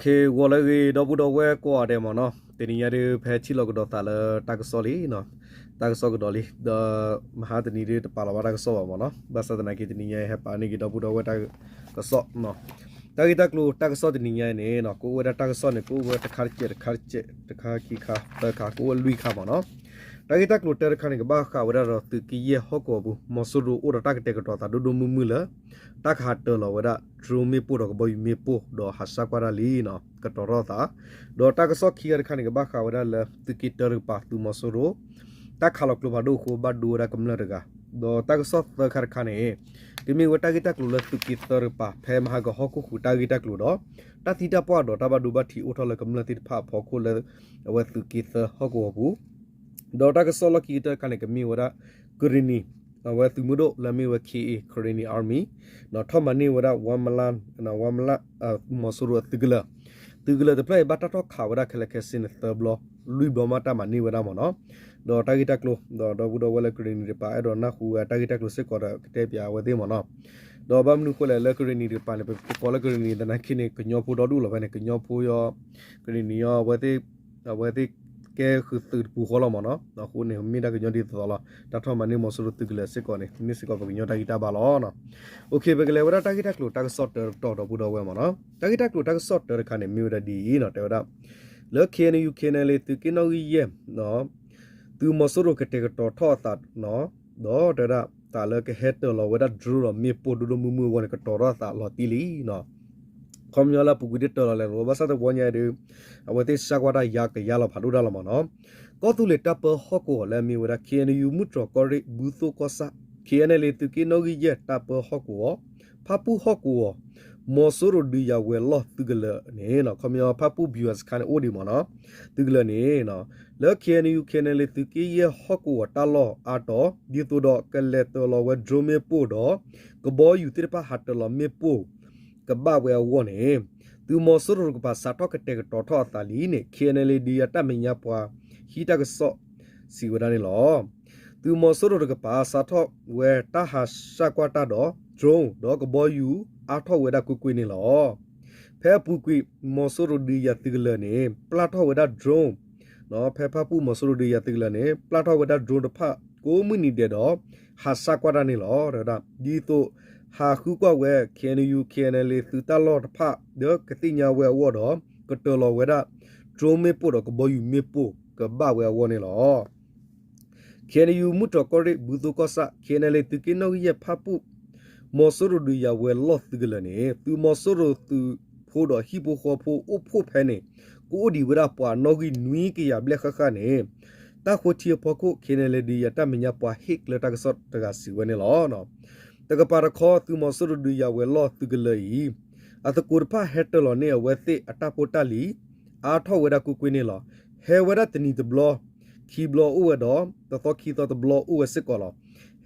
ဂီၤလၢအဂ့ၤ ဒီပုၢ်ဒီဝဲၢ်ကိးဂၤဒဲးမ့ၢ်နီၤ, တနံၤညါဒုး ဖဲထံၣ်လိာ်ကဒီးသးလၢတၢ်ကစီၣ်လံ, တၢ်ကစီၣ်ကဒီးလံ, ဒီးမဟါတနံၤဒုး တပာ်လီၤဘၣ်တၢ်ကစီၣ်ဘၣ်မ့ၢ်နီၤ, ဘၣ်ဆၣ်သနာ်က့ တနံၤညါအံၤ ဟဲပာ်န့ၢ်က့ၤဒီပုၢ်ဒီဝဲၢ်တၢ်ကစီၣ် တၢ်ဂ့ၢ်တၢ်ကျိၤတၢ်ကစီၣ်တနံၤညါအံၤန့ၣ် ကအိၣ်ဝဲဒၣ်တၢ်ကစီၣ်န့ၣ် ကအိၣ်ဝဲတခါတစဲး တခါတစဲး တခါခံခါ သၢခါ ကအိၣ်ဝဲလွံၢ်ခါမ့ၢ်နီၤ. တၢ်ဂ့ၢ်တၢ်ကျိၤတၢတခါန့ၣ် ကဘၣ်ဃးဝဲဒၣ်ဒီးသုးက့ယဲၢ်ဟီၣ်ကဝီၤပူၤ မီၤစိရိၤအိၣ်ဒီးတၢ်ကတဲာ်ကတီၤသးဒိၣ်ဒိၣ်မုၢ်မုၢ်လၢ တၢ်ကဟးတၢၤလီၤဝဲဒၣ် drone မ့ၣ်ပိၢ်ဒီးကဘီယူၤမ့ၣ်ပိၢ် ဒီးဟးဆှဲကွၢ်တၢ်လံ ကတီၤထီၣ်သး, ဒီးတၢ်ကစီၣ်ခံခါတခါန့ၣ် ကဘၣ်ဃးဝဲဒၣ်လၢသုးက့တၢတကပၤ သုးမီၤစိရိၤ တၢ်ခးလီၤကျိဖးဒိၣ်အဃိ ဘၣ်ဒိဝဲဒၣ်ကမျၢၢ်တဂၤ, ဒီးတၢ်ကစီၣ်သၢခါတခါန့ၣ် ကမ့ၢ်ဝဲတၢ်ဂ့ၢ်တၢ်ကျိၤလၢသုးက့သၢတကပၤ ဖဲမဟါကဟီၣ်ခိၣ်ဃုာ်တၢ်ဂ့ၢ်တၢ်ကျိၤဒီး တၢ်သံတၢ်ပှၢ်ဒီးတၢ်ဘၣ်ဒိဘၣ်ထံးအိၣ်ထီၣ်လၢကမျၢၢ်သ့ၣ်တဖၣ်အဖီခိၣ်လၢ အဝဲသုးက့သၢဟီၣ်ကဝီၤပူၤ ဒီးတၢ်ကစီၣ်လီၢ်ခံကတၢၢ်တခါန့ၣ် ကမ့ၢ်ဝဲဒၣ် ကရ့ၣ်နံၤ အဝဲသုးမုၢ်ဒိၣ်လၢအမ့ၢ်ဝဲ K A Karenni Army ထီၣ်မၤန့ၢ်ဝဲဒၣ် ဝါမလၢ် ဝါမလၢ် မီၤစိရိၤအသုးကလၢၤ, သုးကလၢၤတဖျၢၣ်အံၤ ဘၣ်တၢ်ထီၣ်ခးဝဲဒၣ်ခဲလၢာ်ခဲဆ့န့ၣ် သၢဘျီ လွံၢ်ဘျီမးတၢ်မၤန့ၢ်ဝဲဒၣ်မ့ၢ်နီၤ. ဒီးတၢ်ဂ့ၢ်တၢ်ကျိၤ ဒီးဒီပုၢ်ဒီဝဲၢ်လၢကရ့ၣ်နံၤတကပၤ အဲၣ်ဒိးနၢ်ဟူဝဲတၢ်ဂ့ၢ်တၢ်ကျိၤစ့ၢ်ကီးဒီး ကတဲပၠးအဝဲသ့ၣ်မ့ၢ်နီၤ. ဒီးဘၣ်မနုၤဃိလဲၣ် လၢကရ့ၣ်နံၤတကပၤန့ၣ် ပကိးလၢကရ့ၣ်နံၤသနာ်က့န့ၣ် ကညီဖိဒီဒူၣ်လီၤဖဲန့ၣ် ကညီဖိယီၤ ကရ့ၣ်နံၤယီၤ အဝဲသ့ၣ်ကဲဃုာ်သုးတပူၤဃီလီၤမ့ၢ်နီၤ. အဃိန့ၣ် မ့ၢ်ဒၣ်ကညီဒ်သိးသိးလီၤ. တၢ်ထီၣ်မၤန့ၢ်မီၤစိရိၤသုးကလၢၤစ့ၢ်ကီးန့ၣ် မ့ၢ်စ့ၢ်ကီးပကညီတၢ်ဂံၢ်တၢ်ဘါလီၤ. ပကလဲၤဝဲဒၣ်တၢ်ဂ့ၢ်တၢ်ကျိၤတၢ်ကစီၣ်တၢတတီၤဒီပုၢ်ဒီဝဲၢ်မ့ၢ်နီၤ. တၢ်ဂ့ၢ်တၢ်ကျိၤတၢ်ကစီၣ်တၢတခါန့ၣ် မ့ၢ်ဝဲဒၣ်ဒ်အံၤနီၤ တဲဝဲဒၣ် လၢ K N U K N L A သုးက့နီၣ်ဂံၢ်ယဲၢ် သုးမီၤစိရိၤကတဲာ်ကတီၤထီၣ်အသးနီၤ ဒီးတဲဝဲဒၣ် သးလၢကဟဲတၢၤလီၤဝဲဒၣ် drone ဒီးမ့ၣ်ပိၢ်ဒိၣ်ဒိၣ်မုၢ်မုၢ်အဂီၢ်န့ၣ် ကတီၤထီၣ်သးလီၤတံၢ်လံနီၤ. ခီပညီလၢအပူၤကွံာ်တတၢၤလီၤလဲၣ် ဘၣ်ဆၣ်တဝီညါအံၤဒီး အဝဲသ့ၣ်ဆှၢကွၢ်တၢ်ယါကယါလီၤဖးဒိၣ်တၢ်လီၤမ့ၢ်နီၤ. ကီၢ်သူလ့ၤတၢ်ပၢဟီၣ်ကဝီၤလၢအမ့ၢ်ဝဲဒၣ် K N U မုၢ်တြီၤကီၢ်ရ့ၣ် ဘူသိကီၢ်ဆၣ် K N L A သုးက့နီၣ်ဂံၢ်ယဲၢ်တၢ်ပၢဟီၣ်ကဝီၤ ဖၣ်ပူၣ်ဟီၣ်ကဝီၤ မီၤစိရိၤဒုးယၤဝဲၤလီၢ်သုးကလၢၤန့ၣ် ခီပညီဖၣ်ပူၣ် ဗျူဟာစခန်း န့ၣ်အိၣ်ဒံးမ့ၢ်နီၤ သုးကလၢၤန့ၣ် လၢ K N U K N L A သုးက့ယဲၢ်ဟီၣ်ကဝီၤတၢ်လီၢ်အါတီၤ ဒ်သိးဒီးကလဲၤတၢၤလီၤဝဲ drone မ့ၣ်ပိၢ်ဒီး ကဘီယူၤသ့ၣ်တဖၣ်ဟးတၢၤလီၤမ့ၣ်ပိၢ် ကဘၣ်ဝဲအဂီၢ်န့ၣ် သုးမီၤစိရိၤတကပၤစးထီၣ်ကတဲာ်ကတီၤထီၣ်အသးလံန့ၣ် K N L A ဒုးယၤတၢ်မဲာ်ညါပှၤဟံးတၢ်ကစီၣ်စံးဝဲဒၣ်န့ၣ်လီၤ. သုးမီၤစိရိၤတကပၤစးထီၣ်ဝဲတၢ်ဟးဆှၢကွၢ်တၢ်ဒီး drone ဒီးကဘီယူၤအါထီၣ်ဝဲဒၣ်ကွ့ၢ်ကွ့ၢ်န့ၣ်လီၤ. ဖဲအပူၤကွံာ် မီၤစိရိၤဒုးယၤသုးကလၢၤန့ၣ် ပျၢ်ထီၣ်ဝဲဒၣ် drone ဖဲဖၣ်ပူၣ်မီၤစိရိၤဒုးယၤသုးကလၢၤန့ၣ် ပျၢ်ထီၣ်ဝဲဒၣ် drone တဖၣ်ကိးမုၢ်နံၤဒဲးဒီး ဟးဆှၢကွၢ်တၢ်န့ၣ်လီၤ. ဒ်သိးဟးဃုကွၢ်ဝဲ K N U K N L A သုးတၢ်လီၢ်တဖၣ် ဒီးကသ့ၣ်ညါဝဲအဂီၢ်ဒီး ကတၢၤလီၤဝဲဒၣ် drone မ့ၣ်ပိၢ်ဒီးကဘီယူၤမ့ၣ်ပိၢ်ကဘၣ်ဝဲအဂီၢ်န့ၣ်လီၤ. K N U မုၢ်တြီၤကီၢ်ရ့ၣ် ဘူသိကီၢ်ဆၣ် K N L A သုးက့နီၣ်ဂံၢ်ယဲၢ်ဖၣ်ပူၣ် မီၤစိရိၤဒုးယၤဝဲၤလီၢ်သုးကလၢၤန့ၣ် သုးမီၤစိရိၤသုးဖိဒီးဟံၣ်ဖိဃီဖိအိၣ်ဖှိၣ်ဖဲန့ၣ် ကအိၣ်ဒံးဝဲဒၣ်ပှၤနီၣ်ဂံၢ်နွံကယၤဘျဲၣ်ဃၣ်ဃၣ်န့ၣ် တၢ်ဃိထံအဖီခိၣ် K N L A ဒုးယၤတၢ်မဲာ်ညါပှၤဟ့ၣ်ကျၢၢ်တၢ်ကစီၣ်တဂၤစံးဝဲန့ၣ်လီၤ. တကပၤတခီ သုးမီၤစိရိၤဒုးယၤဝဲၤလီၢ်သုးကလၢၤအံၤ အသကိးတဖၣ်ဟဲတၢၤလီၤန့ၢ်အဝဲသ့ၣ်အတၢ်ဖိတၢ်လံၤ အါထီၣ်ဝဲဒၣ်ကွ့ၢ်ကွ့ၢ်န့ၣ်လီၤ. ဟဲဝဲဒၣ်တနံၤတဘျီ ခံဘျီအိၣ်ဝဲဒီး တသီခံသီတဘျီအိၣ်ဝဲစ့ၢ်ကီးလီၤ.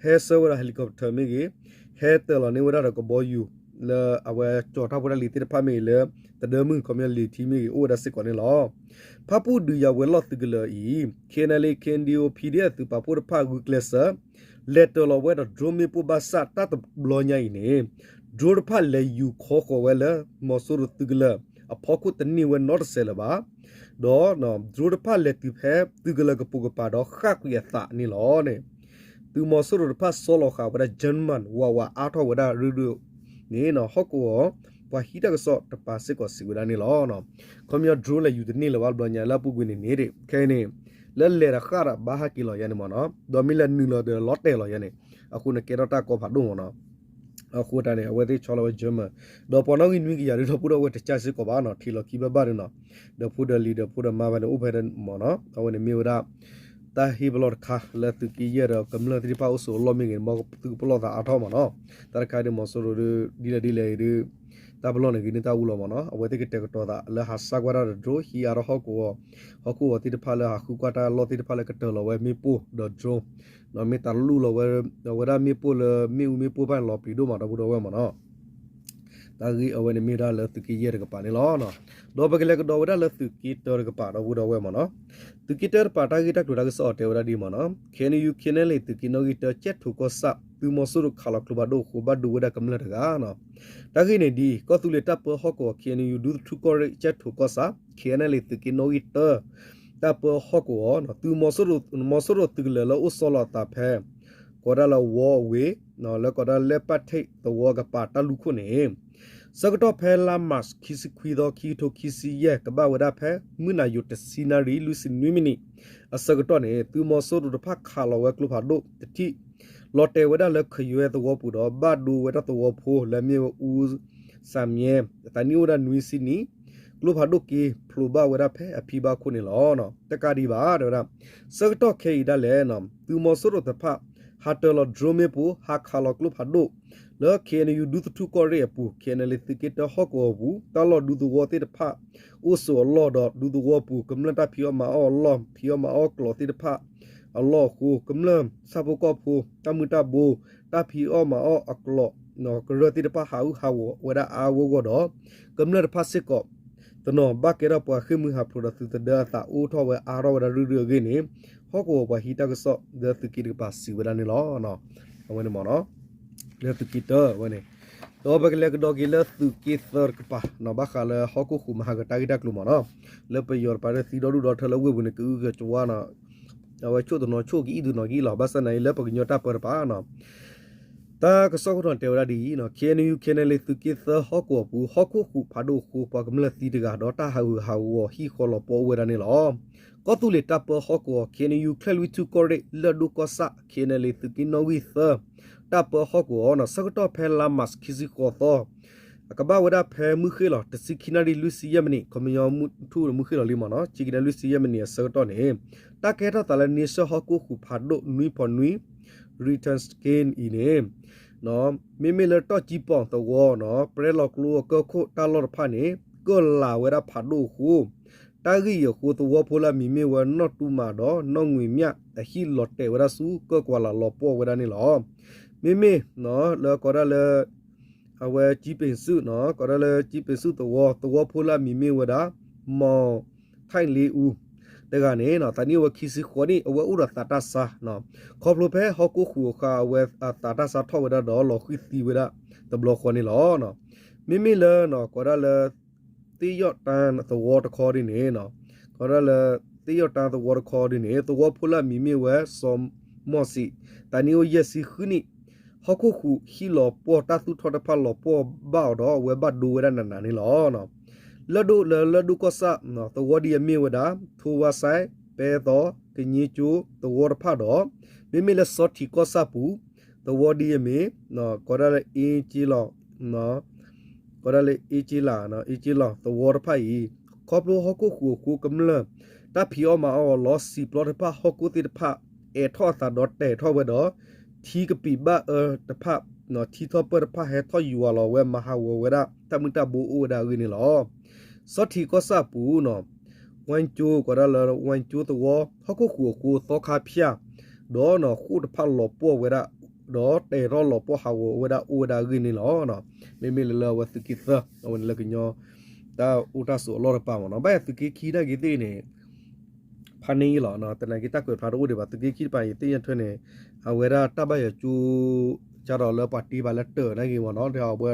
ဟဲဆှၢဝဲဒၣ် helicopter မ့ၢ်ဂ့ၤ, ဟဲတၢၤလီၤန့ၢ်ဝဲဒၣ်ဒီးကဘီယူၤ လၢအဝဲကၠီၤတၢ်ဖိတၢ်လံၤသ့ၣ်တဖၣ်မ့ၢ်ဂ့ၤ လၢသဒၢမုၢ် ခီပညီ လေထီး မ့ၢ်ဂ့ၤ အိၣ်ဝဲဒၣ်စ့ၢ်ကီးန့ၣ်လီၤ. ဖၣ်ပူၣ်ဒုးယၤဝဲၤလီၢ်သုးကလၢၤအံၤ K N L A K N D O P D F သုးပာ်ဖှိၣ်တဖၣ်ဂုာ်ကျဲးစၢး လဲၤတၢၤလီၤဝဲဒီး drone မ့ၣ်ပိၢ်ဘၣ်ဆၣ်တၢ်တဘျီညါအံၤန့ၣ် drone တဖၣ်လဲၤယူၤခီဃီၤဝဲလၢ မီၤစိရိၤသုးကလၢၤအဖီခိၣ်တန့ၢ်ဝဲနီတစဲးလၢၤဘၣ်. ဒီး drone တဖၣ်လဲၤတုၤဖဲသုးကလၢၤကပိာ်ကပၤဒီးဃၣ်ကွံာ်အသးန့ၣ်လီၤန့ၣ် သုးမီၤစိရိၤတဖၣ်ဆီလီၤဃာ်ဝဲဒၣ် German ဝးဝးအါထီၣ်ဝဲဒၣ်ရုၢ်ရုၢ်န့ၣ် ဟီၣ်ကဝီၤပှၤဟံးတၢ်ကစီၣ်တပၤစ့ၢ်ကီးစံးဝဲဒၣ်န့ၣ်လီၤ. ခီပညီ drone လဲၤယူၤတန့ၢ်လၢၤဘၣ်တဘျီညါလၢအပူၤကွံာ်န့ၣ်န့ၣ် ခဲအံၤန့ၣ် လၢလဲၤဒီးဃၣ်ဒီးဘၣ်ဟးက့ၤလီၤယါန့ၣ်မ့ၢ်နီၤ ဒီးမ့ၢ်လဲၤနုာ်လီၤဒီးလီၤတဲာ်လီၤယါန့ၣ် အဃိန့ၣ်ကဲထီၣ်တၢ်ကီဖးဒိၣ်မ့ၢ်နီၤ အဃိတၢ်န့ၣ် အဝဲသ့ၣ်ဆီလီၤဝဲ German ဒီးပှၤနီၣ်ဂံၢ်နွံကယၤဒုးဒီပုၢ်ဒီဝဲၢ်တကၢ်စ့ၢ်ကီးဘၣ်နီၤ ထံၣ်လီၤခံဘၣ်ဘၣ်ဒုးနီၤ ဒီးဖိဒီးလံၤဒီးဖိဒီးမါဘၣ်န့ၣ် အိၣ်ဖဲမ့ၢ်နီၤ အဝဲန့ၣ်မ့ၢ်ဝဲဒၣ် တၢ်ဟ့ၣ်ပလီၢ်တခါလၢသုးက့ယဲၢ်ဒီးကမျၢၢ်သ့ၣ်တဖၣ်အိၣ်ဆိးအလီၢ်မ့ၢ်ဂ့ၤန့ၣ် မ်သုကပလီၢ်သးအါထီၣ်မ့ၢ်နီၤ တၢ်တခါဒုးမီၤစိရိၤဒုး ဒ်လဲၣ်ဒ်လဲၣ်အံၤဒုး တၢ်ပလီၢ်န့ၣ်ဂ့ၤန့ၢ်တၢ်အူလီၤမ့ၢ်နီၤ အဝဲသ့ၣ်ကတဲာ်ကတီၤသးလၢဟးဆှၢကွၢ်တၢ်ဒီး drone ဟံးအါထီၣ်ဟီၣ်ကဝီၤ ဟီၣ်ကဝီၤသ့ၣ်တဖၣ်လၢဟးဃုကွၢ်တၢ်လီၢ်သ့ၣ်တဖၣ်လၢကတၢၤလီၤဝဲမ့ၣ်ပိၢ်ဒီး drone မ့ၢ်တၢ်လူၢ်လီၤဝဲ အဝဲဒၣ်မ့ၣ်ပိၢ်လၢမ့ၣ်အူမ့ၣ်ပိၢ်တဖၣ်န့ၣ်လီၤပျံၤဒိၣ်မးဒီပုၢ်ဒီဝဲၢ်မ့ၢ်နီၤ တၢ်ဂ့ၢ်အဝဲန့ၣ်မ့ၢ်ဝဲဒၣ်လၢသုးက့ယဲၢ်တကပၤန့ၣ်လီၤ. ဒီးပကလဲၤကဒီးဝဲဒၣ်လၢသုးက့တၢတကပၤ ဒီပုၢ်ဒီဝဲၢ်မ့ၢ်နီၤ. သုးက့တၢတကပၤ တၢ်ဂ့ၢ်တၢ်ကျိၤတၢ်ကစီၣ်အီၤတဲဝဲဒၣ်ဒ်မ့ၢ်နီၤ, KNU KNLA သုးက့နီၣ်ဂံၢ်တၢ ကၠဲၣ်ထိၣ်ကီၢ်ဆၣ် သုးမီၤစိရိၤခးလီၤကျိဖးဒိၣ်အဃိ ဘၣ်ဒိဝဲဒၣ်ကမျၢၢ်တဂၤနီၤ. တၢ်ဂ့ၢ်န့ၣ်ဒ် ကီၢ်သူလ့ၤတၢ်ပၢဟီၣ်ကဝီၤ KNU ဒူသထူကီၢ်ရ့ၣ် ကၠဲၣ်ထိၣ်ကီၢ်ဆၣ် KNLA သုးက့နီၣ်ဂံၢ်တၢ တၢ်ပၢဟီၣ်ကဝီၤ သုးမီၤစိရိၤ မီၤစိရိၤသုးကလၢၤလၢအိၣ်ဆီလီၤအသးဖဲ ကိးဒၣ်လၢဝီအဝ့ၢ် လၢကိးဒၣ်လဲၣ်ပၣ်ထ့ၣ်သဝီကပၤတၢ်လူၢ်ခိၣ်န့ၣ် ဆၢကတီၢ်ဖဲလါမၢ်ၡး ခံဆံခွံသီ ခံကထိခံဆံယဲၢ် ကဘၣ်ဝဲဒၣ်ဖဲ မုၢ်နၤယိၤတဆံနၣ်ရံၣ် လွံၢ်ဆံနွံမံးနံး အဆၢကတီၢ်န့ၣ် သုးမီၤစိရိၤတဖၣ်ခးလီၤဝဲကျိဖးဒိၣ်တထံၣ် လီၤတဲာ်ဝဲဒၣ်လၢခယွဲသဝီပူၤဒီး ဘၣ်ဒိဝဲဒၣ်သဝီဖိလၢအမ့ၢ်ဝဲအူစၣ်မၠဲ သးနံၣ်အိၣ်ဝဲဒၣ်နွံဆံနံၣ် ကျိဖးဒိၣ်က့ဖျိးဘၣ်ဝဲဒၣ်ဖဲအဖံဘၣ်ခိၣ်န့ၣ်လီၤ. တကးဒံးဘၣ် တဲဝဲဒၣ် ဆၢကတီၢ်ခဲအံၤဒၣ်လဲာ် သုးမီၤစိရိၤတဖၣ် ဟးတၢၤလီၤ drone မ့ၣ်ပိၢ် ဟးခးလီၤကျိဖးဒိၣ် လၢ KNU ဒူသထူကီၢ်ရ့ၣ်အပူၤ KNLA သုးက့တၢဟီၣ်ကဝီၤအပူၤ တၢ်လီၢ်ဒူသဝီသ့ၣ်တဖၣ် အိၣ်ဆိးအလီၢ်ဒီး ဒူသဝီပူၤ ကမျၢၢ်တၢ်ဖံးအီၣ်မၤအီၣ်အလီၢ် ဖံးအီၣ်မၤအီၣ်ကျိသ့ၣ်တဖၣ် အလီၢ်အဃိ ကမျၢၢ်ဆၣ်ဖိကီၢ်ဖိ တၢ်မုၢ်တၢ်ဘိ တၢ်ဖံးအီၣ်မၤအီၣ်အကျိ ကရၢၢ်သ့ၣ်တဖၣ် ဟးအုၣ်ဟးဂီၤဝဲဒၣ်အါအါဂီၢ်ဂီၢ်ဒီး ကမျၢၢ်တဖၣ်စ့ၢ်ကီး တနီၤဘၣ်ကဲထီၣ်ပှၤဃ့ၢ်မှံဟးဖျိးဒီးသုးသဒၢအသးအိၣ်ထီၣ်ဝဲအါထီၣ်ဝဲဒၣ်ရုၢ်ရုၢ်အဂ့ၢ်န့ၣ် ဟီၣ်ကဝီၤပှၤဟံးတၢ်ကစီၣ်လၢသုးက့တကပၤစံးဝဲဒၣ်န့ၣ်လီၤ. အဝဲန့ၣ်မ့ၢ်နီၤ လၢသုးက့တၢဝဲန့ၣ် ဒီးပကလဲၤကဒီးက့ၤလၢသုးက့သၢတကပၤနီၤ ဘၣ်ဃးလၢဟီၣ်ခိၣ်ဃုာ်မၤဟးဂီၤတၢ်ဂ့ၢ်တၢ်ကျိၤမ့ၢ်နီၤ လၢပယီၤတပၤဒီးသံဒီဒူၣ်ဒီထၢလၢဝ့ၢ်ပူၤန့ၣ် ကအုကကဝါနီၤ အဝဲဆိၣ်တနီၤဆိၣ်ကအံၣ်တနီၤကအံၣ်လီၤ ဘၣ်ဆၣ်သနာ်က့လၢပကညီတၢ်ပၢတပၤနီၤ တၢ်ကစီၣ်ခိၣ်တီတဲဝဲဒၣ်ဒ်အံၤနီၤ KNU KNLA သုးက့သၢဟီၣ်ကဝီၤပူၤ ဟီၣ်ခိၣ်ဃုာ်ဖးဒိၣ်အဃိ ပှၤကမျၢၢ်သံတဂၤ ဒီးတၢ်ဟးဂူာ်ဟးဂီၤဟံၣ်ဃီလီၤပှီၢ်အိၣ်ဝဲဒၣ်န့ၣ်လီၤ. ကီၢ်သူလ့ၤတၢ်ပၢဟီၣ်ကဝီၤ KNU ချဲၣ်လွံၢ်ထူၣ်ကီၢ်ရ့ၣ် လၢၢ်ဒိၣ်ကီၢ်ဆၣ် KNLA သုးက့နီၣ်ဂံၢ်သၢ တၢ်ပၢဟီၣ်ကဝီၤနီၤ ဆၢကတီၢ်ဖဲလါမၢ်ၡး ခံဆံဃိးသီ အကဘၣ်ဝဲဒၣ်ဖဲမုၢ်ဃ့ၢ်လီၤ တဆံခံနၣ်ရံၣ် လွံၢ်ဆံယဲၢ်မံးနံး ခီပညီမုၢ်ထူၣ်မုၢ်ဃ့ၢ်လီၤလံမ့ၢ်နီၤ ဆံခံနၣ်ရံၣ် လွံၢ်ဆံယဲၢ်မံးနံးအဆၢကတီၢ်န့ၣ် တၢ်ကဲထီၣ်သးလၢန့ဆၢၣ်ဟီၣ်ခိၣ်ဃုာ်ဖးဒိၣ် နွံဖီနွံ Return Scheme အံၤန့ၣ် မ့မ့ၢ်လၢတီၢ်ကံပီၣ်သဝီနီၤ ပြဲလီၤကျိအကၢၢ်ခိၣ်တၢ်လီၢ်တဖၣ်န့ၣ် ကၢၢ်လၤဝဲဒၣ်ဖးဒိၣ်အဃိ တၢ်ဂ့ၢ်အံၤအဃိ သဝီဖိလၢအမံၤမ့ၢ်ဝဲ နီၢ်တူမးဒီး နီၢ်ငွေမြ အဟံၣ်လီၤတဲာ်ဝဲဒၣ်ဆူ ကၢၢ်ကွၢ်လၤလီၤပှီၢ်ဝဲဒၣ်န့ၣ်လီၤ. မ့မ့ၢ်လၢကိးဒၣ်လၢ အဝဲကၠံပ့ၤဆူၣ်နီၤ ကိးဒၣ်လၢကၠံပ့ၤဆူၣ်သဝီ သဝီဖိလၢအမံၤမ့ၢ်ဝဲဒၣ် မီၢ်ထၣ်လ့အူ တဂၤန့ၣ် သးနံၣ်အိၣ်ဝဲခံဆံဃိးနံၣ် အဝဲအိၣ်ဒီးသးတၢ်ဆါ ခီဖျိဖဲဟီၣ်ခိၣ်ဃုာ်အခါ အဝဲအသးတၢ်ဆါထီၣ်ဝဲဒၣ်ဒီးလီၤဃံၤသံဝဲဒၣ်တဘျီဃီန့ၣ်လီၤ. မ့မ့ၢ်လၢ ကိးဒၣ်လၢ သ့ၣ်ယီၣ်တၢ်သဝီတခီဒ်န့ၣ် ကိးဒၣ်လၢ သ့ၣ်ယီၣ်တၢ်သဝီတခီဒ်န့ၣ် သဝီဖိလၢအမံၤမ့ၢ်ဝဲ စီၤမီၢ်စံး သးနံၣ်အိၣ်ယဲၢ်ဆံဃုနံၣ် ဟီၣ်ခိၣ်ဃုာ်ဟံၣ်လီၤပှီၢ်တၢ်သူၣ်ထီၣ်တဖၣ်လီၤပှီၢ်ဘၣ်အီၤဒီး အဝဲဘၣ်ဒိဝဲဒၣ်နးနးန့ၣ်လီၤ. လၢၢ်ဒိၣ်လၢလၢၢ်ဒိၣ်ကီၢ်ဆၣ် သဝီဒ်အမ့ၢ်ဝဲဒၣ် ထိဝါစဲး ပဲသီ ကည့ကၠိသဝီတဖၣ်ဒီး မ့မ့ၢ်လၢစီၤထံးကီၢ်ဆၣ်ပူၤ သဝီဒ်အမ့ၢ် ကိးဒၣ်လၢအ့က့လီၤ ကိးဒၣ်လၢအ့က့လီၤ အ့က့လီၤသဝီတဖၣ်အံၤ ခီဖျိဟီၣ်ခိၣ်ဃုာ်အဃိ ကမျၢၢ်တၢ်ဖံးအီၣ်မၤအီၣ်အလီၢ် စံာ်ပျီတဖၣ် ဟီၣ်ခိၣ်သ့ၣ်တဖၣ် အဲးထီၣ်အသးဒီးတဲာ်ထီၣ်ဝဲဒီး ထံကပံာ်ဘၣ်အၢတဖၣ် ထံထီၣ်ပၢၢ်တဖၣ် ဟဲထီၣ်ယွၤလီၤဝဲမၤဟးဂီၤဝဲဒၣ် တၢ်မုၢ်တၢ်ဘိအိၣ်ဝဲဒၣ်အဂ့ၢ်န့ၣ်လီၤ. စီၤထံးကီၢ်ဆၣ်ပူၤ ဝါကၠိ ကိးဒၣ်လၢဝါကၠိသဝီ ဟီၣ်ခိၣ်ဃုာ်အဃိ သီခါဖၠၣ် ဒီးဃိၣ်တဖၣ်လီၤပှီၢ်ဝဲဒၣ် ဒီးတဲာ်ထီၣ်လီၤပှီၢ်ဟးဂီၤဝဲဒၣ်အိၣ်ဝဲဒၣ်အဂ့ၢ်န့ၣ်လီၤ. မ့မ့ၢ်လၢလၢအဝဲသုးက့သၢ အဝဲန့ၣ်လၢကညီ တၢ်အိၣ်တၢ်ဆိးအလီၢ်တပၤမ့ၢ်နီၤ ဘၣ်ယသုးက့ခံနာ်က့သ့ၣ်န့ၣ် ဖးန့ၢ်အံၤလီၤ သနာ်က့တၢ်ကွဲးဖျါတအိၣ်ဒံးဘၣ် သုးက့ခံတပၤအံၤသ့ၣ်ညါထွဲန့ၣ် အဝဲဒၣ်တၢ်ဘၣ်ယွၤကၠိ ကဒီးလၢပှၤတ့ဘၣ်လၢတၢၢ်နာ်က့မ့ၢ်နီၤ ဒီးအဝဲ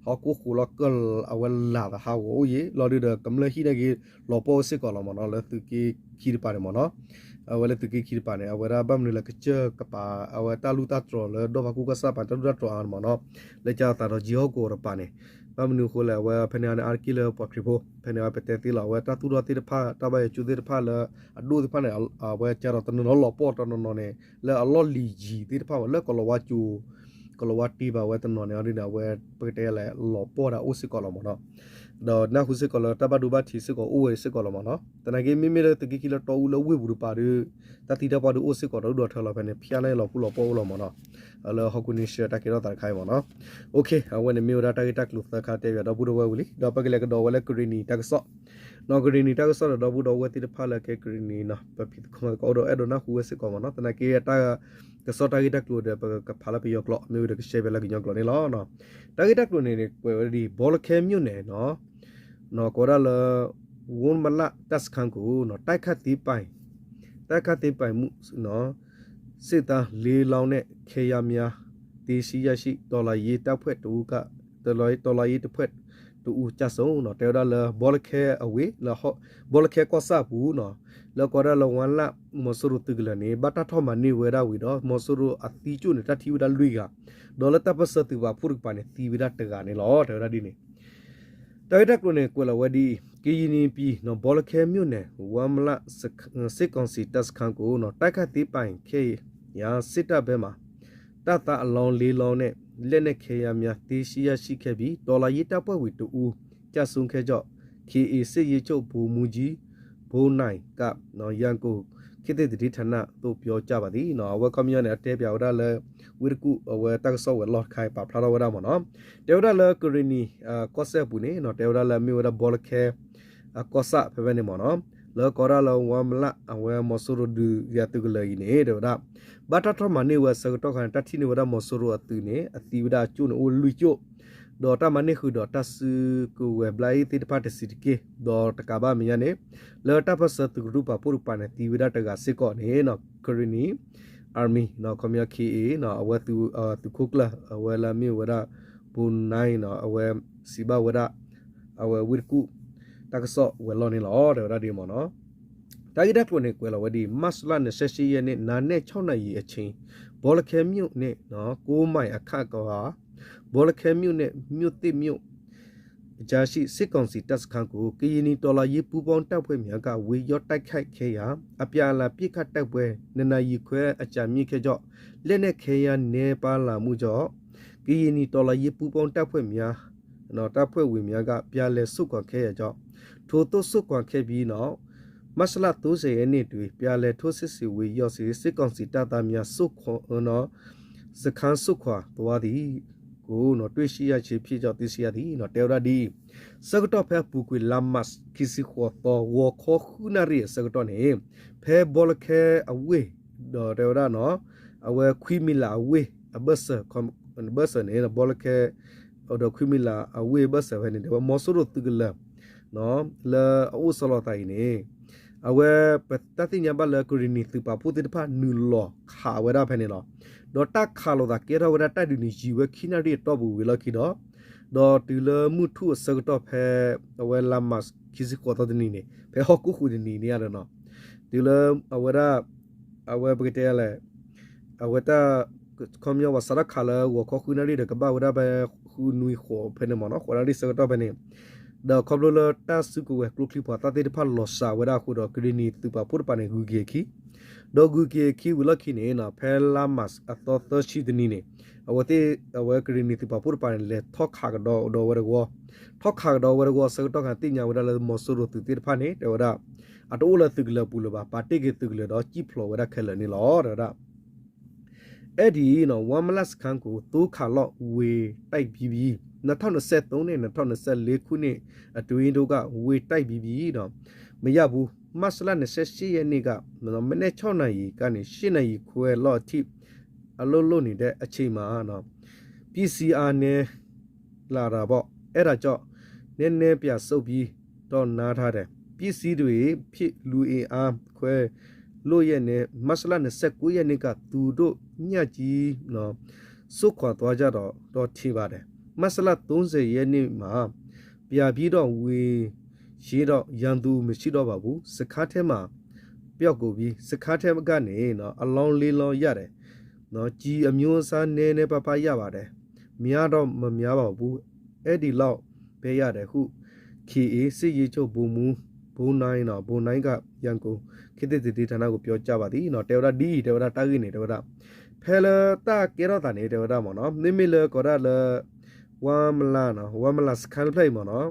ဟီၣ်ခိၣ်ဃုာ်လီၤကၢၢ်အဝဲလၤသးဟးဂီၤအိၣ်ယံၤ လီၤဒုးဒီးကမျၢၢ်ဟံၣ်နာ်က့ လီၤပှီၢ်အိၣ်စ့ၢ်ကီးလီၤမ့ၢ်နီၤ လၢသုးက့ခံတပၤန့ၣ်မ့ၢ်နီၤ အဝဲလၢသုးက့ခံတပၤန့ၣ် အဝဲဒၣ်ဘၣ်မနုၤလၢကစၢၢ်ကပၤ အဝဲတၢ်လူၢ်တၢ်တြီၤလၢဒီဖးကူကီၢ်ဆၣ်ပၤတၢ်လူၢ်တၢ်တြီၤအါန့ၣ်မ့ၢ်နီၤ လၢကသးဒီးကၠံဟီၣ်ကဝီၤတပၤန့ၣ် ဘၣ်မနုၤအဃိလဲၣ် အဝဲဖဲန့ၣ်အါန့ၣ်အါတက့ၢ်လၢပှၤခရံာ်ဖိ ဖဲန့ၣ်အါပတဲသ့လီၤ အဝဲတၢ်သူၣ်ထီၣ်သ့ၣ်တဖၣ် တၢ်ဘၣ်ယွၤကၠိသ့ၣ်တဖၣ်လၢအဒိၣ်သ့ၣ်တဖၣ်န့ၣ် အဝဲကဒီးတနီၤနီၤလီၤပှီၢ်တနီၤနီၤန့ၣ် လၢအလီၢ်လံၤယံၤသ့ၣ်တဖၣ်ဝဲ လၢကီၤလၤဝါကၠိ ကီၤလၤဝါတ့ဘၣ်ဝဲတနီၤန့ၣ် အဒ်န့ၣ် အဝဲပကတဲလဲၣ် လီၤပှီၢ်ဒၣ်အိၣ်စ့ၢ်ကီးလီၤမ့ၢ်နီၤ ဒီးနၢ်ဟူစ့ၢ်ကီးလၢတၢ်ဘၣ်ဒိဘၣ်ထံးစ့ၢ်ကီးအိၣ်ဝဲစ့ၢ်ကီးလီၤမ့ၢ်နီၤ သနာ်က့မ့မ့ၢ်လၢသုးက့ခံလၢတီအူလၢဝ့ၢ်ပူၤတပၤဒီး တၢ်သံတၢ်ပှၢ်ဒုးအိၣ်စ့ၢ်ကီးဒီးဒိၣ်ဒီးထၢလီၤဖဲန့ၣ် ဖျါန့ၣ်လီၤပူၤလီၤပှီၢ်အိၣ်လီၤမ့ၢ်နီၤ လၢဟီၣ်ခိၣ်န့ၣ်ဆှၢတၢ်ကဲထီၣ်သးတခါအံၤမ့ၢ်နီၤ အဝဲန့ၣ်မ့ၢ်ဝဲဒၣ်တၢ်ဂ့ၢ်တၢ်ကျိၤသၢခါတဲဘၣ်ဒီပုၢ်ဒီဝဲၢ်ဝံၤလံ ဒီးပကလဲၤကဒီးဝဲလၢကရ့ၣ်နံၤတၢ်ကစီၣ် ကရ့ၣ်နံၤတၢ်ကစီၣ်ဒီး ဒီပုၢ်ဒီဝဲၢ်သ့ၣ်တဖၣ်လၢကဲကရ့ၣ်နံၤ ပဖံးသကိးမၤသကိးအိၣ်ဒီးအဲၣ်ဒိးနၢ်ဟူဝဲစ့ၢ်ကီးမ့ၢ်နီၤ. သနာ်က့တၢ်ကစီၣ်တၢ်ဂ့ၢ်တၢ်ကျိၤဒီး ပကဖးလၢပယီၤကျိာ် မ့ၢ်ဝံၤဒီးကရှဲပျဲလၢကညီကျိာ်န့ၣ်လီၤ. တၢ်ဂ့ၢ်တၢ်ကျိၤန့ၣ် ကွဲးဝဲဒ် ဘောလခဲမြို့နယ်နီၤ ကိးဒၣ်လၢ ဝမလ တပ်စခန်းကို တိုက်ခိုက်သိမ်းပိုင် စစ်သားလေးဦးနဲ့ ခဲယမ်းများ သိမ်းဆည်းရရှိ တော်လှန်ရေးတပ်ဖွဲ့တစ်ဦးက တော်လှန်ရေးတပ်ဖွဲ့တစ်ဦးကျဆုံး တဲဝဲဒၣ်လၢ ဘောလခဲအဝ့ၢ် လၢ ဘောလခဲကီၢ်ဆၣ်အပူၤနီၤ လၢကိးဒၣ်လၢ ဝလ မီၤစိရိၤသုးကလၢၤန့ၣ် ဘၣ်တၢ်ထီၣ်မၤန့ၢ်ဝဲဒၣ်ဝံၤဒီး မီၤစိရိၤအသံကၠိၣ်န့ၣ် တၢ်ထံၣ်ဝဲဒၣ်လွံၢ်ဂၤ ဒီးလၢတၢ်ပၢၢ်ဆၢသုးပာ်ဖှိၣ်တကပၤန့ၣ် သံဝဲဒၣ်တဂၤန့ၣ်လီၤ တဲဝဲဒၣ်ဒ်န့ၣ် တၢ်ဂ့ၢ်တၢ်ကျိၤန့ၣ် ကွဲးလီၤဝဲဒ်အံၤ ကရင်နီပြည် ဘောလခဲမြို့နယ် ဝမလ စစ်ကောင်စီတပ်စခန်းကို တိုက်ခိုက်သိမ်းပိုင်ခဲ့ရာ စစ်တပ်ဘက်မှ တပ်သားအလောင်းလေးလောင်းနဲ့ လက်နက်ခဲယမ်းများ သိမ်းဆည်းရရှိခဲ့ပြီး တော်လှန်ရေးတပ်ဖွဲ့ဝင်တစ်ဦး ကျဆုံးခဲ့ကြောင်း ခ့ဢေႇ စစ်ရေးချုပ် ဗိုလ်မှူးကြီး ဘိုနိုင်က ရန်ကုန် ခေတ်သစ်သတင်းဌာနသို့ ပြောကြားပါသည် အဝဲခီပညီန့ၣ် အတဲပၠးဝဲဒၣ်လၢ ဝ့ၢ်တကူၣ် အဝဲတၢ်ကစီၣ်ဝဲၤလီၢ်တခါ ပာ်ဖျါထီၣ်ဝဲဒၣ်မ့ၢ်နီၤ တဲဝဲဒၣ်လၢကရ့ၣ်နံၤ ကီၢ်စဲၣ်အပူၤန့ၣ် တဲဝဲဒၣ်လၢအမ့ၢ်ဝဲဒၣ် ဘောလခဲ ကီၢ်ဆၣ်ဖဲဖဲန့ၣ်မ့ၢ်နီၤ လၢကိးဒၣ်လၢ ဝမလ အဝဲမီၤစိရိၤဒုးယၤသုးကလၢၤအံၤန့ၣ် တဲဝဲဒၣ် ဘၣ်တၢ်ထီၣ်မၤန့ၢ်ဝဲအဆၢကတီၢ်ခါန့ၣ် တၢ်ထံၣ်န့ၢ်ဝဲဒၣ်မီၤစိရိၤအသုးန့ၣ် အသံဝဲဒၣ်အကၠိၣ်န့ၣ်အိၣ်လွံၢ်ကၠိၣ် ဒီးတၢ်မၤန့ၢ်ဃုာ်ဒီးတၢ်စုကဝဲၤဘျါအ့ၣ်သ့ၣ်တဖၣ်တဆံးတက့ၢ် ဒီးတကးဘၣ်မဲာ်ညါန့ၣ် လၢတၢ်ပၢၢ်ဆၢသုးကရူၢ်ပာ်ဖှိၣ်တကပၤန့ၣ် သံဝဲဒၣ်တဂၤစ့ၢ်ကီးန့ၣ် ကရ့ၣ်နံၤ Army ခီပညီ ခ့ၣ်အ့ၣ် အဝဲ သုးခိၣ်ကျၢၢ် အဝဲလၢအမ့ၢ်ဝဲဒၣ် ဘိုနိုင် အဝဲစံးဘၣ်ဝဲဒၣ် အဝဲဝ့ၢ်တကူၣ် တၢ်ကစီၣ်ဝဲၤလီၢ်န့ၣ်လီၤ တဲဝဲဒၣ်ဒ်မ့ၢ်နီၤ တၢ်ဂ့ၢ်တၢ်ကျိၤန့ၣ် ကွဲးလီၤဝဲဒ်အံၤ မတ်လ နှစ်ဆယ့်ရှစ်ရက်နေ့ နံနက် ခြောက်နာရီအချိန် ဘောလခဲမြို့နဲ့ ကိုးမိုင်အခန့်ကဝေး ဘောလခဲမြို့နဲ့ မြို့သစ်မြို့ ကြားရှိ စစ်ကောင်စီတပ်စခန်းကို ကရင်နီတော်လှန်ရေးပူးပေါင်းတပ်ဖွဲ့များက ဝင်ရောက်တိုက်ခိုက်ခဲ့ရာ အပြန်အလှန်ပစ်ခတ်တိုက်ပွဲ နှစ်နာရီခွဲအကြာမြင့်ခဲ့ကြောင်း လက်နက်ခဲယမ်းနည်းပါးလာမှုကြောင့် ကရင်နီတော်လှန်ရေးပူးပေါင်းတပ်ဖွဲ့များ တပ်ဖွဲ့ဝင်များက ပြန်လည်ဆုတ်ခွာခဲ့ရကြောင်း ထိုသို့ဆုတ်ခွာခဲ့ပြီးနောက် မတ်လ သုံးဆယ်ရက်နေ့တွင် ပြန်လည်ထိုးစစ်ဆင်ဝင်ရောက်စီ စစ်ကောင်စီတပ်သားများ စခန်းစွန့်ခွာသွားသည်ကို တွေ့ရှိရခြင်းဖြစ်ကြောင်း သိရှိရသည် တဲဝဲဒၣ်ဒ်အံၤ ဆၢကတီၢ်ဖဲအပူၤကွံာ်လါမး ခံဆံဃိးသီ ဂီၤခီဃုနၣ်ရံၣ်အဆၢကတီၢ်န့ၣ် ဖဲဘီလခဲအဝ့ၢ် ဒီးတဲဝဲဒၣ်နီၤ အဝဲခွံမံၤလးအဝ့ၢ်အဘၢၣ်စၢၤ ဘၢၣ်စၢၤန့ၣ် ဘီလခဲ ဒီးခွံမံၤလးအဝ့ၢ်အဘၢၣ်စၢၤဖဲန့ၣ် တဲဝဲမီၤစိရိၤသုးကလၢၤ လၢအအိၣ်ဆီလီၤသးအံၤန့ၣ် အဝဲ ပတၢ်သ့ၣ်ညါဘၣ်လၢကရ့ၣ်နံၤသုးပာ်ဖှိၣ်သ့ၣ်တဖၣ် နုာ်လီၤခးဝဲဒၣ်ဖဲန့ၣ်လီၤ. ဒီးတၢ်ခးလိာ်သးကဲထီၣ်ဝဲဒၣ်တၢ်ဒုးန့ၣ် ယံာ်ဝဲခံနၣ်ရံၣ်အတီၢ်ပူၤဝံၤလီၢ်ခံဒီး ဒီးတုၤလၢမုၢ်ထူၣ်အဆၢကတီၢ်ဖဲ အဝဲလါမး ခံဆံဃိးသီတနံၤန့ၣ် ဖဲဟီၣ်ခိၣ်ဃုာ်တနံၤန့ၣ်ဒီးနီၤ တုၤလၢအဝဲဒၣ် အဝဲပကတဲလဲၣ် အဝဲတၢ် ခီပညီပှၤစးထီၣ်ခးလၢဂီၤခီဃုနၣ်ရံၣ်ဒီး ကဘၣ်ဝဲဒၣ်ဖဲဃုနွံဃိးဖဲန့ၣ်မ့ၢ်နီၤ ဃိးနၣ်ရံၣ်ဆၢကတီၢ်ဖဲန့ၣ် ဒီးခီဖျိလၢတၢ်စုကဝဲၤကျိချံမျိာ်သၣ်သ့ၣ်တဖၣ်လီၤစှၤဝဲဒၣ်အဃိဒီး ကရ့ၣ်နံၤသုးပာ်ဖှိၣ်တကပၤန့ၣ် ဂုၤက့ၤအခံ ဒီးဂုၤက့ၤအခံဝံၤလီၢ်ခံန့ၣ် ဖဲလါမးအသီသၢဆံတနံၤန့ၣ် အဝဲသ့ၣ် အဝဲကရ့ၣ်နံၤသုးပာ်ဖှိၣ်တကပၤန့ၣ် လဲၤထီၣ်ခးကဒီးဒီးဝဲတဂီၢ် ထီၣ်ခးကဒီးဝဲတဂီၢ်အဆၢကတီၢ်ခါ သ့ၣ်ညါဝဲဒၣ်လၢမီၤစိရိၤသုးသ့ၣ်တဖၣ်န့ၣ် တဲဝဲဒၣ် အတအိၣ်လၢသုးကလၢၤပူၤလၢၤဘၣ် ပာ်တ့ၢ်က့ၤသုးကလၢၤဒီး စံၣ်ဖျိးဝဲဒၣ်ခဲလၢာ်န့ၣ်လီၤ တဲဝဲဒၣ် အဲဒီ ဝမလစခန်းကို သိမ်းခါလီၤ ဝင်တိုက်ပြီးပြီ နှစ်ထောင့်နှစ်ဆယ့်သုံးနဲ့ နှစ်ထောင့်နှစ်ဆယ့်လေးခုနှစ်အတွင်းတို့က ဝင်တိုက်ပြီးပြီ မရဘူး မတ်လ နှစ်ဆယ့်ရှစ်ရက်နေ့က မနက်ခြောက်နာရီကနေ ရှစ်နာရီခွဲလောက်အထိ အလုပ်လုပ်နေတဲ့အချိန်မှာ ပစ်စီအားနည်းလာတာပေါ့ အဲဒါကြောင့် နည်းနည်းပြန်ဆုတ်ပြီးတော့နားထားတယ် ပစ္စည်းတွေဖြစ်လူအင်အားခွဲလို့ရက်နဲ့ မတ်လနှစ်ဆယ့်ကိုးရက်နေ့က သူတို့ညကြီးနော် စွန့်ခွာသွားကြတော့တော့ထင်ပါတယ် မတ်လသုံးဆယ်ရက်နေ့မှာ ပြန်ပြီးတော့ဝင်ရင်တော့ရန်သူမရှိတော့ပါဘူး စခန်းထဲမှာပျောက်ကုန်ပြီ စခန်းထဲကနေနော် အလောင်းလေးလောင်းရတယ်နော် ကျည်အမျိုးအစားနည်းနည်းပါးပါးရပါတယ် များတော့မများပါဘူး အဲဒီလောက်ပဲရတယ်ဟု ခေတ်အေးစစ်ရေးချုပ်ဗိုလ်မှူး ဘိုးနိုင်နော် ဘိုးနိုင်က ရန်ကုန်ခေတ်သစ်သတင်းဌာနကို ပြောကြားပါသည်နော် တဲဝဲဒၣ်ဒ်အံၤ တဲဝဲဒၣ်တၢ်ဂ့ၢ်န့ၣ် တဲဝဲဒၣ် ဖဲလၢတၢ်ကဲထီၣ်သးန့ၣ် တဲဝဲဒၣ်မ့ၢ်နော် မ့မ့ၢ်လၢကိးဒၣ်လၢ ဝါမလါနော် ဝါမလါစခန်းတဖျၢၣ်အံၤမ့ၢ်နော်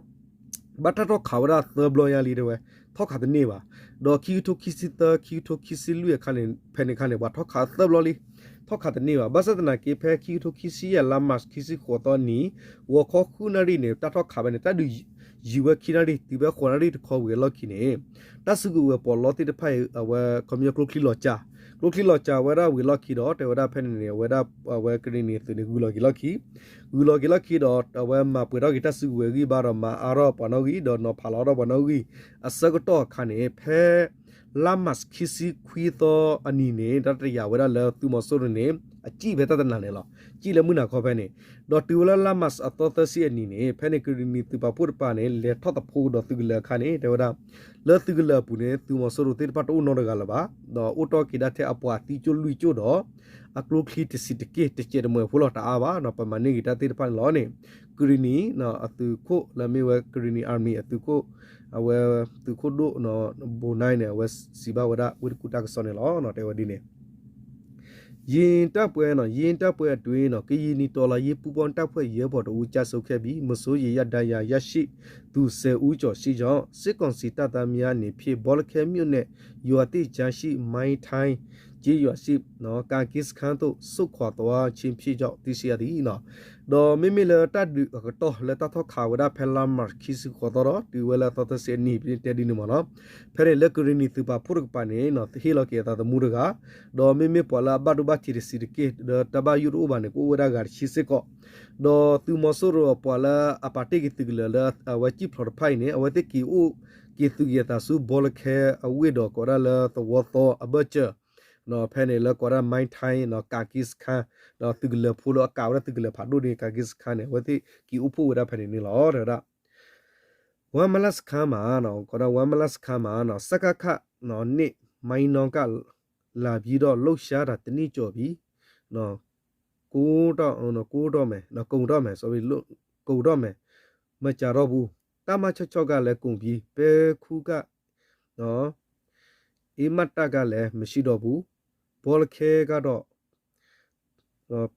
ဘၣ်တၢ်ထီၣ်ခးဝဲဒၣ်သၢဘျီညါလံတဲဝဲ ထီၣ်ခးတန့ၢ်ဘၣ် ဒီးခံကထိခံဆံသၢ ခံကထိခံဆံလွံၢ်အခါန့ၣ် ဖဲန့ၣ်အခါန့ၣ် ပှၤထီၣ်ခးသၢဘျီလံ ထီၣ်ခးတန့ၢ်ဘၣ် ဘၣ်ဆၣ်သနာ်က့ ဖဲခံကထိခံဆံယဲၢ် လါမး ခံဆံဃိးသီနံၤ ဂီၤခီဃုနၣ်ရံၣ်န့ၣ် တၢ်ထီၣ်ခးဖဲန့ၣ် တၢ်ဒုး ယံာ်ဝဲခံနၣ်ရံၣ် တုၤဖဲဃိးနၣ်ရံၣ်တခီဝံၤအလီၢ်ခံန့ၣ် တၢ်စုကဝဲၤပီးလီသ့ၣ်တဖၣ်အံၤ အဝဲခီပညီကျိချံလီၤစှၤ, ကျိချံလီၤစှၤဝဲဒၣ်ဝံၤအလီၢ်ခံဒီး တဲဝဲဒၣ်ဖဲန့ၣ်န့ၣ် အဝဲဒၣ်အဝဲကရံၣ်နံၤသုးန့ၣ် ဂုၤလီၤက့ၤလီၢ်ခံ, ဂုၤလီၤက့ၤလီၢ်ခံဒီး အဝဲမၤပှဲၤထီၣ်က့ၤတၢ်စုကဝဲၤဂံၢ်ဘါဒီး မၤအါထီၣ်ပှၤနီၣ်ဂံၢ် ဒီးနီၤဖးလီၤထီၣ်ပှၤနီၣ်ဂံၢ် အဆၢကတီၢ်အခါန့ၣ် ဖဲ လါမးခံဆံခွံသီအနံၤန့ၣ် တၢ်တယာ်ဝဲဒၣ်လၢသုးမီၤစိရိၤန့ၣ် အစံၣ်ဖဲတၢ်တနၤန့ၣ်လီၤ. စံၣ်လၢမုၢ်နၤခီဖဲန့ၣ်, ဒီးတုၤဝဲလၢလါမးအသီသၢဆံအနံၤန့ၣ် ဖဲန့ၣ်ကရံၣ်နံၤသုးပာ်ဖှိၣ်တကပၤန့ၣ် လဲၤထီၣ်သဖှိကဒီးသုးကလၢၤအခါန့ၣ် တဲဝဲဒၣ် လၢသုးကလၢၤအပူၤန့ၣ် သုးမီၤစိရိၤသ့ၣ်တဖၣ်တအိၣ်နီတဂၤလၢၤဘၣ်, ဒီးအိၣ်တီၢ်က့ၤဒၣ်ထဲအပှၤသံကၠိၣ်လွံၢ်ကၠိၣ်ဒီး အကျိချံတဆံးတက့ၢ်တစဲးတမှဲၤဖိလီၤတအါဘၣ်, ပမၤန့ၢ်က့ၤတၢ်သ့ၣ်တဖၣ်န့ၣ်လီၤန့ၣ် ကရံၣ်နံၤအသုးခိၣ်လၢအမ့ၢ်ဝဲ ကရံၣ်နံၤ Army အသုးခိၣ် အဝဲသုးခိၣ်ဒိၣ် ဘိးနၢၢ်န့ၣ် အဝဲစံးဘၣ်ဝဲဒၣ်ဝ့ၢ်တကူၣ်တၢ်ကစီၣ်န့ၣ်လီၤ. တဲဝဲဒ်န့ၣ် ယံာ်တၢ်ပှဲၤနီၤ ယံာ်တၢ်ပှဲၤအတွ့နီၤ ကယံာ်နံၤတီၤလၢယံာ်ပူပီၣ်တၢ်ဖှဲၣ်ယဲၢ်ပီၤတအူကၢ်စိခဲဘံ မစိယံယၣ်ဒၣ်ယၤယၣ်ဆံၣ် သူစဲးအူကၠီၤဆံၣ်ယီၤ စစ်ကောင်စီတပ်သားများအနေဖြင့် ဘောလခဲမြို့နယ် ရွာသစ်ကြားရှိ မိုင်းတိုင်း ကျေးရွာရှိ ကာကင်းစခန်းသို့ ဆုတ်ခွာသွားခြင်းဖြစ်ကြောင်း သိရှိရသည် ဒီးမ့မ့ၢ်လၢတၢ်ဒုးအကတီၢ်လၢတၢ်ထီၣ်ခးဝဲဒၣ်ဖဲလါမးခံဆံဃိးသီဒီး တုၤဝဲလၢအသီသၢဆံအနံၤ ပတဲဒ်န့ၣ်မ့ၢ်နီၤ, ဖဲန့ၣ်လၢကရံၣ်နံၤသုးပာ်ဖှိၣ်တကပၤန့ၣ် ဟ့ၣ်လီၤက့ၤအသးသမူတဂၤ, ဒီးမ့မ့ၢ်ပှၤလၢအဘၣ်ဒိဘၣ်ထံးတဆံးတက့ၢ် ဒီးတၢ်ဘၣ်ယိၣ်တအိၣ်ဘၣ်န့ၣ် ကအိၣ်ဝဲဒၣ်ဂၤတဆံစ့ၢ်ကီး, ဒီးသုးမီၤစိရိၤအပှၤလၢအပာ်တ့ၢ်က့ၤသုးကလၢၤလၢအဝဲသ့ၣ်က့ၤအိၣ်က့ၤသုးက့ၤအသးဆူ ဘောလခဲအဝ့ၢ်ဒီးကိးဒၣ်လၢသဝီသီအဘၢၣ်စၢၤ ဖဲန့ၣ်လၢကိးဒၣ် မိုင်းတိုင်း ကာကင်းစခန်း ဒီးသုးကလၢၤဖိလၢအကးဝဲဒၣ်သုးကလၢၤဖးဒိၣ်န့ၣ် ကာကင်းစခန်းန့ၣ် အဝဲသ့ၣ်က့ၤအိၣ်ဖှိၣ်ဝဲဒၣ်ဖဲန့ၣ်န့ၣ်လီၤ တဲဝဲဒၣ် ဝါမလးစခန်းမှာ ကိးဒၣ် ဝါမလးစခန်းမှာ စကခ နှစ်မိုင်းနောင်က လာပြီးတော့ လှုပ်ရှားတာ တစ်နှစ်ကျော်ပြီ ကိုးတော့ ကိုးတော့မယ် ကုန်တော့မယ် sorry ကုန်တော့မယ် မကြာတော့ဘူး တပ်မခြောက်ခြောက်ကလည်းကုန်ပြီ ပဲခူးက နော် အင်းမတကလည်းမရှိတော့ဘူး ဘောလခဲကတော့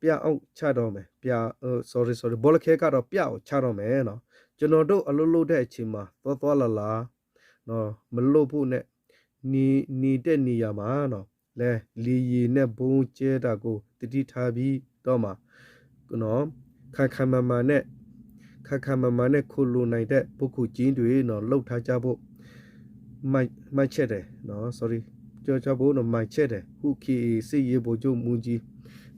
ပျောက်ချတော့မယ် ပျောက် sorry sorry ဘောလခဲကတော့ပျောက်ချတော့မယ်နော် ကျွန်တော်တို့အလုပ်လုပ်တဲ့အချိန်မှာသွားသွားလာလာနော် မလုပ်ဖို့နဲ့ နေနေတဲ့နေရာမှာနော် လဲလေယာဉ်နဲ့ဗုံးကျဲတာကိုသတိထားပြီးတော့မှနော် ခိုင်ခိုင်မာမာနဲ့ ခိုင်ခိုင်မာမာနဲ့ ခိုလှုံနိုင်တဲ့ပုဂ္ဂိုလ်ချင်းတွေနော် လုပ်ထားကြဖို့ မှတ်မှတ်ချက်တယ်နော် sorry ပြောကြဖို့နော် မှတ်ချက်တယ်ဟု KA စစ်ရေးဗိုလ်ချုပ်မှူးကြီး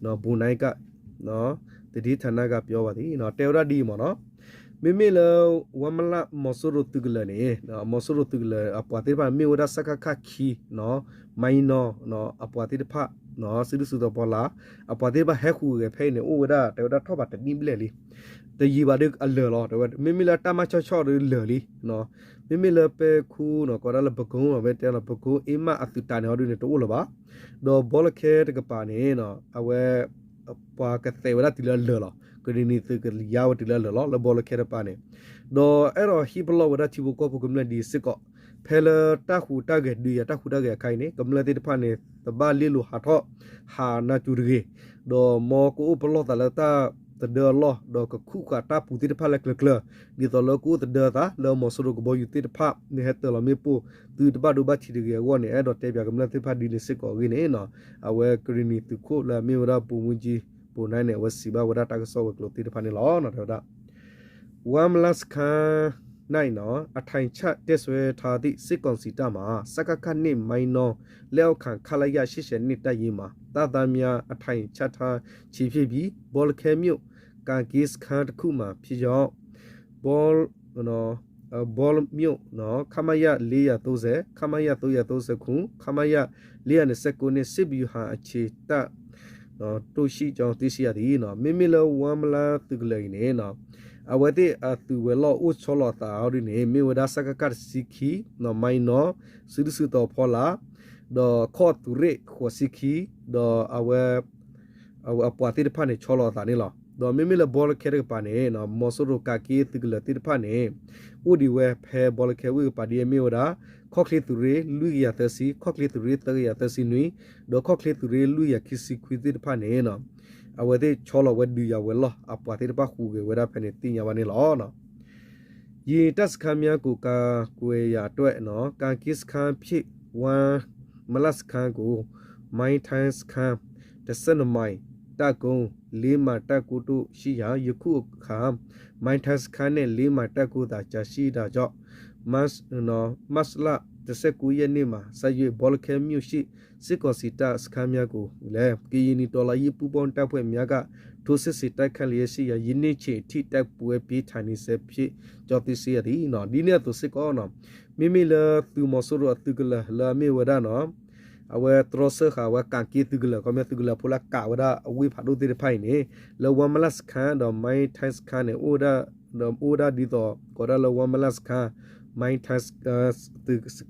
နော် ဗိုလ်နိုင်ကနော် သတင်းဌာနကပြောပါသည်နော် တဲဝဲဒၣ်ဒ်အံၤမ့ၢ်နော် မ့မ့ၢ်လၢ ဝါမလး မီၤစိရိၤသုးကလၢၤန့ၣ် မီၤစိရိၤသုးကလၢၤအပှၤသ့ၣ်တဖၣ်မ့ၢ်ဝဲဒၣ် စကခ ခံ နော် မိုင်းနောင် နော် အပှၤသ့ၣ်တဖၣ်နော် စုဒုၣ်စုတီၤဖီလာ် အပှၤသ့ၣ်တဖၣ်ဟဲဃုာ်ဂဲၤဖဲအံၤန့ၣ် အိၣ်ဝဲဒၣ် တဲဝဲဒၣ်ထီၣ်ဘးတနံၣ်ဘျဲၣ်လံ တယံာ်ဘၣ်ဒီးအလၢာ်လီၤ တဲဝဲ မ့မ့ၢ်လၢ တပ်မခြောက်ခြောက်ဒီးလၢာ်လံ မ့မ့ၢ်လၢပဲခူးနော် ကိးဒၣ်လၢ ပဲခူး အဝဲတဲလီၤ ပဲခူး အင်းမ အသုးတၢ်န့ၣ်ဟီဒုန့ၣ် တအိၣ်လၢၤဘၣ် ဒီးဘောလခဲတကပၤန့ၣ် အဝဲ ပှၤကသဲးဝဲဒၣ်တုၤလၢအလၢာ်လီၤ ကရံၣ်နံၤသုးကယါဝဲတုၤလၢအလၢာ်လီၤ လၢဘောလခဲတကပၤန့ၣ် ဒီးအဲၣ်ဒိးဟ့ၣ်ပလီၢ်ဝဲဒၣ်ထံဖိကီၢ်ဖိကမျၢၢ်ဒ်စ့ၢ်ကီး ဖဲလၢတၢ်ဟူးတၢ်ဂဲၤ ဒုးယၤတၢ်ဟူးတၢ်ဂဲၤအခါအံၤန့ၣ် ကမျၢၢ်သ့ၣ်တဖၣ်န့ၣ် တဘၣ်လ့လိာ်ဟးထီၣ် ဟးနးစူၤတဂ့ၤ ဒီးမ်ကအိၣ်ပလီၢ်သးလၢတၢ်သဒၢအလီၢ် ဒီးကခူၣ်ဃာ်တၢ်ပူၤသ့ၣ်တဖၣ်လၢကျၢၤကျၢၤ ဒ်သိးလၢကအိၣ်သဒၢအသးလၢမီၤစိရိၤကဘီယူၤသ့ၣ်တဖၣ် မ့ၢ်ဟဲတၢၤလီၤမ့ၣ်ပိၢ် သုတဘၣ်ဒိဘၣ်ထံးတဂ့ၤအဂီၢ်န့ၣ် အဲၣ်ဒိးတဲပၠးကမျၢၢ်သ့ၣ်တဖၣ်ဒ်န့ၣ်စ့ၢ်ကီးအဂ့ၢ်န့ၣ် အဝဲကရံၣ်နံၤသုးခိၣ်လၢအမ့ၢ်ဝဲဒၣ် ဗိုလ်မှူးကြီး ဗိုလ်နိုင်န့ၣ် အဝဲစံးဘၣ်ဝဲဒၣ်တၢ်ကစီၣ်ဝဲၤကျိၤသ့ၣ်တဖၣ်န့ၣ်လီၤ တဲဝဲဒၣ် ဝါမလးစခန်း အထိုင်ချတပ်စွဲထားသည့် စစ်ကောင်စီတပ်မှ စကခ နှစ် မိုင်းနောင် လက်အောက်ခံ ခလရ ရှစ်ဆယ်နှစ် တပ်ရင်းမှာ တပ်သားများ အထိုင်ချထားခြင်းဖြစ်ပြီး ဘောလခဲမြို့ ကာကင်းစခန်းတစ်ခုမှာ ဖြစ်ကြောင်း ဘော ဘောလမြို့ ခမရ လေးရာသုံးဆယ် ခမရ သုံးရာသုံးဆယ့်ခုနစ် ခမရ လေးရာနှစ်ဆယ့်ကိုးနှင့် စစ်ဗျူဟာအခြေတပ် တို့ရှိကြောင်း သိရှိရသည် မ့မ့ၢ်လၢဝါမလးသုးကလၢၤအံၤန့ၣ် အဝဲသ့ၣ်အသုးဝဲၤလီၢ်အိၣ်ဆီလီၤအသးအီၤဒ်န့ၣ် မ့ၢ်ဝဲဒၣ် စကခ တဆံခံ မိုင်းနောင် စုဒုၣ်စုတီၤဖီလာ် ဒီးခီၣ်သုးရ့ၣ်ဃိးဆံခံ ဒီးအဝဲ အဝဲအပှၤသ့ၣ်တဖၣ်န့ၣ် ဆီလီၤအသးန့ၣ်လီၤ. ဒီးမ့မ့ၢ်လၢဘီလၢခဲတကပၤန့ၣ် မီၤစိရိၤကးက့သုးကလၢၤသ့ၣ်တဖၣ်န့ၣ် အိၣ်ဒံးဝဲဖဲဘီလၢခဲဝ့ၢ်ကပၤဒ်အမ့ၢ်ဝဲဒၣ် ခီၣ်ချ့သုးရ့ၣ် လွံၢ်ကယၤသၢဆံ, ခီၣ်ချ့သုးရ့ၣ် သၢကယၤသၢဆံနွံ, ဒီးခီၣ်ချ့သုးရ့ၣ် လွံၢ်ကယၤခံဆံခွံသ့ၣ်တဖၣ်န့ၣ် အဝဲသ့ၣ်ဆီလီၤဝဲဒုးယၤဝဲၤလီၢ် အပှၤသ့ၣ်တဖၣ်ဟူးဂဲၤဝဲဒၣ်ဖဲန့ၣ်သ့ၣ်ညါဘၣ်န့ၣ်လီၤ. ယံာ်တပ်စခန်းများကို ကာကွယ်ရာအတွက် ကာကင်းစခန်းဖြစ် ဝါမလးစခန်းကို မိုင်းတိုင်းစခန်း တစ်ဆယ့်နှစ်မိုင် လေးမိုင်တပ်ကုန်း လေးမိုင်တပ်ကုန်းတို့ရှိရာ ယခုအခါ မိုင်းတပ်စခန်းနဲ့ လေးမိုင်တပ်ကုန်းသာ ကျန်ရှိတာကြောင့် မတ်လ တစ်ဆယ့်ကိုးရက်နေ့မှစ၍ ဘောလခဲမြို့ရှိ စစ်ကောင်စီတပ်စခန်းများကိုလည်း ကရင်နီတော်လှန်ရေးပူးပေါင်းတပ်ဖွဲ့များက ထိုးစစ်ဆင်တိုက်ခိုက်လျက်ရှိရာ ယနေ့ချိန်ထိ တိုက်ပွဲပြင်းထန်နေဆဲဖြစ်ကြောင်း သိရှိရသည်နီၤ. ဒ်န့ၣ်အသိးစ့ၢ်ကီးနီၤ, မ့မ့ၢ်လၢသုးမီၤစိရိၤအသုးကလၢၤလၢအမ့ၢ်ဝဲဒၣ်နီၤ အဝဲတြီဆၢဃာ်ဝဲကးက့သုးကလၢၤ ခီပညီ သုးကလၢၤဖိလၢကးဝဲဒၣ်အဝ့ၢ်ဖးဒိၣ်သ့ၣ်တဖၣ်အံၤန့ၣ် လၢ ဝါမလ စခန်း ဒီး မိုင်းတပ်စခန်း န့ၣ် အိၣ်ဝဲဒၣ်ဒ်သိး ကိးဒၣ်လၢ ဝါမလ စခန်း မိုင်းတပ် စ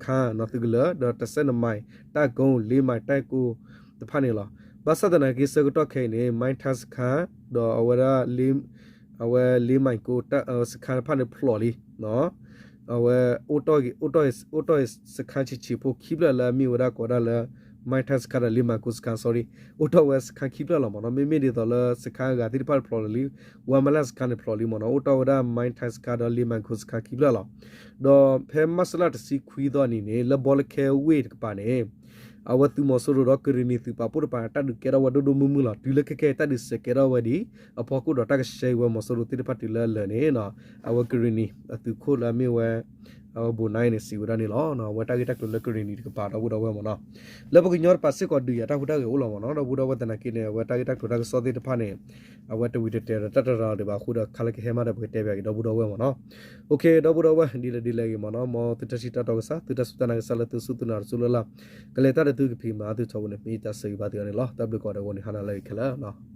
ခန်း သုးကလၢၤ ဒီး တစ်ဆယ့်နှစ်မိုင်တပ်ကုန်း လေးမိုင်တပ်ကုန်း တဖၣ်န့ၣ်လီၤ. ဘၣ်ဆၣ်သနာ်က့ဆၢကတီၢ်ခဲအံၤန့ၣ် မိုင်းတပ်စခန်း ဒီးအဝဲဒၣ် အဝဲ လေးမိုင်တပ်ကုန်း စခန်း တဖၣ်န့ၣ်ဖျိးလံ အဝဲ အိၣ်တ့ၢ် အိၣ်တ့ၢ်စခန်းဆံးဆံးဖိခံဖျၢၣ်လၢအမ့ၢ်ဝဲဒၣ်ကိးဒၣ်လၢ မိုင်းတပ်စခန်း ဒီး လေးမိုင်တပ်ကုန်း စခန်း sorry အိၣ်တ့ၢ်ဝဲစခန်းခံဖျၢၣ်လီၤမ့ၢ်နီၤ. မ့မ့ၢ်ဒ်သိးလၢစခန်းအဂၤသ့ၣ်တဖၣ်ဖျိးလံ ဝါမလ စခန်း န့ၣ်ဖျိးလံမ့ၢ်နီၤ. အိၣ်တ့ၢ်ဝဲဒၣ် မိုင်းတပ်စခန်း ဒီး လေးမိုင်တပ်ကုန်း စခန်း ခံဖျၢၣ်လီၤ. ဒီးဖဲမတ်လတဆံခွံသီအနံၤန့ၣ် လၢဘီလခဲဝ့ၢ်တကပၤန့ၣ် အဝဲသုးမီၤစိရိၤဒီးကရ့ၣ်နံၤသုးပာ်ဖှိၣ်တကပၤ တၢ်ဒုးကဲထီၣ်ဝဲဒိၣ်ဒိၣ်မုၢ်မုၢ်လီၤ. တုၤလၢခဲခဲအံၤ တၢ်ဒုးစဲးကဲထီၣ်ဝဲဒံးအဖီခိၣ်ဒီး တၢ်ကဆှၢဝဲမီၤစိရိၤသ့ၣ်တဖၣ်တုၤလၢအလၢာ်န့ၣ် အဝဲကရ့ၣ်နံၤအသုးခိၣ်လၢအမ့ၢ်ဝဲ အဝဲဘိးနါအံၤန့ၣ် စံးဝဲဒၣ်န့ၣ်လီၤ. အဝဲတၢ်ဂ့ၢ်တၢ်ကျိၤလၢကရ့ၣ်နံၤတကပၤ ဒီပုၢ်ဒီဝဲၢ်မ့ၢ်နီၤ. လၢပကညီတကပၤစ့ၢ်ကီး ဒုးယၤတၢ်ဟူးတၢ်ဂဲၤအိၣ်လီၤမ့ၢ်နီၤ. ဒီပုၢ်ဒီဝဲၢ်သနာ်က့န့ၣ် အဝဲတၢ်ဂ့ၢ်တၢ်ကျိၤတၢ်ကစီၣ်သ့ၣ်တဖၣ်န့ၣ် အဝဲတဝံၤတတဲာ်ဒီးတၢ်တရၤလီၤဒံးဘၣ်အဃိဒီး ခါလၢကဟဲမးဒီးပကတဲဘၣ်က့ၤဒီပုၢ်ဒီဝဲၢ်မ့ၢ်နီၤ. အိၣ်ခ့ ဒီပုၢ်ဒီဝဲၢ် ဒ်လဲၣ်ဒ်လဲၣ်ဂ့ၤမ့ၢ်နီၤ, မ်သုတၢ်ထံၣ်တၢ်တီကစၢ် သုတၢ်စူၢ်တၢ်နာ်ကစၢ်လၢသုစူၢ်သုနာ်တစူၢ်လၢ်လၢ် ကလဲၤတၢ်ဒီးသုကဖံးမၤသုထီဘိန့ၣ် မ့ၢ်ယတၢ်ဆၢဂ့ၤဘၣ်သုအီၤန့ၣ်လီၤ. တၢ်ဘျုးကိးဂၤဒဲးန့ၣ် ဟါနၤလၢအဂ့ၤခဲလၢာ်